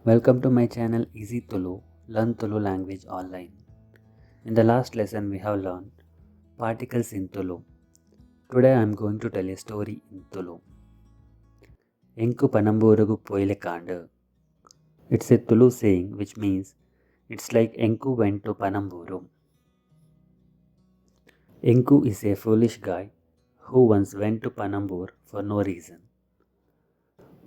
Welcome to my channel Easy Tulu, Learn Tulu Language Online. In the last lesson we have learned particles in Tulu. Today I am going to tell a story in Tulu. Enku Panamburugu Poyilekand. It's a Tulu saying which means it's like Enku went to Panamburu. Enku is a foolish guy who once went to Panambur for no reason.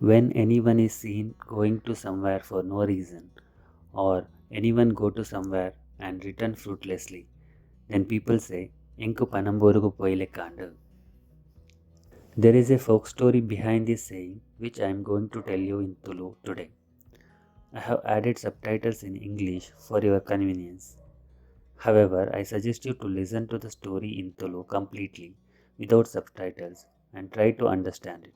When anyone is seen going to somewhere for no reason, or anyone go to somewhere and return fruitlessly, then people say Enku Panamburugu Poyilekand. There is a folk story behind this saying which I am going to tell you in Tulu today. I have added subtitles in English for your convenience. However, I suggest you to listen to the story in Tulu completely without subtitles and try to understand it.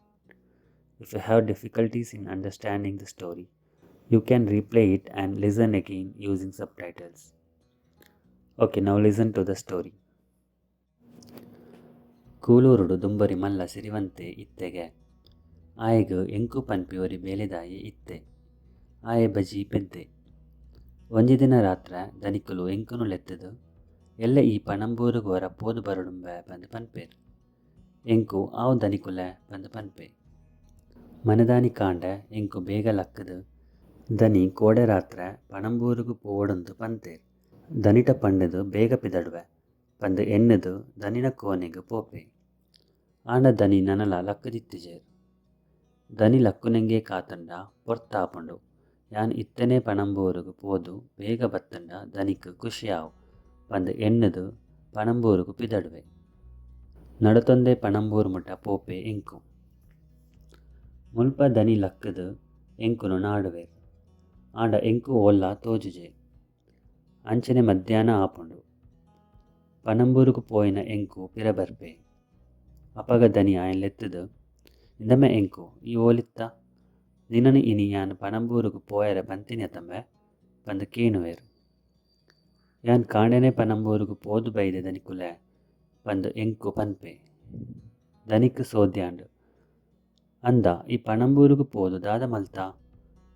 If you have difficulties in understanding the story, you can replay it and listen again using subtitles. Okay, now listen to the story. ಕೂಲೂರುಡು ದುಂಬೊರಿ ಮಲ್ಲ ಸಿರಿವಂತೆ ಇತ್ತೆಗೆ. ಆಯೆಗ್ ಎಂಕು ಪನ್ಪಿ ಒರಿ ಬೇಲೆದಾಯೆ ಇತ್ತೆ. ಆಯೆ ಬಜೀ ಪೆದ್ದೆ. ಒಂಜಿ ದಿನ ರಾತ್ರೆ ದನಿಕುಲು ಎಂಕುನು ಲೆತ್ತುದು ಎಲ್ಲೆ ಈ ಪಣಂಬೂರುಗು ಒರ ಪೋದು ಬರೊಡುಂಬೆ ಪಂದ್ ಪನ್ಪೆರ್. ಎಂಕು ಆವು ದನಿಕುಲೆ ಪಂದ್ ಪನ್ಪೆ. ಮನದಾನಿ ಕಾಂಡೆ ಎಂಕು ಬೇಗ ಲಕ್ಕುದು ದನಿ ಕೋಡೆ ರಾತ್ರೆ ಪಣಂಬೂರುಗು ಪೋವೊಡುಂದು ಪಂತೆರ್. ದನಿಟ ಪಂಡುದು ಬೇಗ ಪಿದಡುವೆ ಪಂದ್ ಎನ್ನುದು ದನಿನ ಕೋನೆಗ್ ಪೋಪೆ. ಆಂಡ ದನಿ ನನಲ ಲಕ್ಕುದಿತ್ತಿಜೆರ್. ದನಿ ಲಕ್ಕುನೆಂಗೆ ಕಾತುಂಡ ಪೊರ್ತಾಪುಂಡು, ಯಾನ್ ಇತ್ತೆನೆ ಪಣಂಬೂರುಗು ಪೋದು ಬೇಗ ಬತ್ತುಂಡ ದನಿಕ್ ಖುಷಿಯಾವು ಪಂದ್ ಎನ್ನುದು ಪಣಂಬೂರುಗು ಪಿದಡುವೆ. ನಡತೊಂದೆ ಪಣಂಬೂರು ಮುಟ ಪೋಪೆ ಎಂಕು. ಮುಲ್ಪ ದನಿ ಲಕ್ಕುದು ಎಂಕುನು ನಾಡುವೆರ್. ಆಂಡ ಎಂಕು ಓಲ್ಲ ತೋಜುಜೆ. ಅಂಚನೆ ಮಧ್ಯಾಹ್ನ ಆಪುಂಡು. ಪಣಂಬೂರುಗು ಪೋಯಿನ ಎಂಕು ಪಿರ ಬರ್ಪೆ. ಅಪಗ ದನಿ ಆಯನ್ ಲೆತ್ತುದು, ಇಂದಮೆ ಎಂಕು ಈ ಓಲಿತ್ತ ನಿನನ್ ಇನಿ ಯಾನ್ ಪಣಂಬೂರುಗು ಪೋಯೆರೆ ಪಂತಿನಿ ಅತ್ತಂಬೆ ಪಂದ್ ಕೇನುವೆರ್. ಯಾನ್ ಕಾಂಡೆನೆ ಪಣಂಬೂರುಗು ಪೋದು ಬೈದೆ ದನಿಕುಲೆ ಪಂದ್ ಎಂಕು ಪನ್ಪೆ. ದನಿಕ್ ಸೋದ್ಯಾಂಡ್. ಅಂದಾ ಈ ಪಣಂಬೂರುಗು ಪೋದು ದಾದ ಮಲ್ತ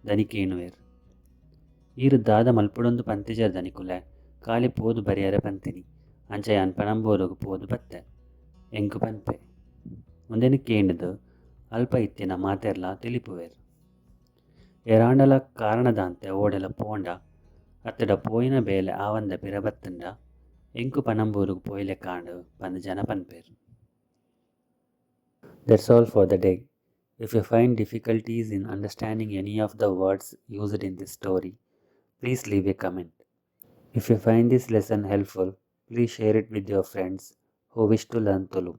ದನಿ ಕೇನುವೆರ್. ಈರ್ ದಾದ ಮಲ್ಪೊಡುಂದು ಪಂತಿಜರ್ ದನಿಕುಲೆ, ಕಾಲಿ ಪೋದು ಬರಿಯರೆ ಪಂತಿನಿ, ಅಂಚ ಯಾನ್ ಪಣಂಬೂರುಗು ಪೋದು ಬತ್ತೆ ಎಂಕು ಪನ್ಪೆ. ಉಂದೆನ್ ಕೇಂಡುದು ಅಲ್ಪ ಇತ್ತಿನ ಮಾತೆರ್ಲಾ ತೆಲಿಪುವೆರ್. ಏರಾಂಡಲ ಕಾರಣದಾಂತೆ ಓಡೆಲ ಪೋಂಡ ಅತ್ತುಡ ಪೋಯಿನ ಬೇಲೆ ಆವಂದೆ ಪಿರ ಬತ್ತುಂಡ ಎಂಕು ಪಣಂಬೂರುಗು ಪೋಯಿಲೆಕ್ಕಾಂಡ್ ಪಂದ್ ಜನ ಪನ್ಪೆರ್. That's all for the day. If you find difficulties in understanding any of the words used in this story, please leave a comment. If you find this lesson helpful, please share it with your friends who wish to learn Tulu.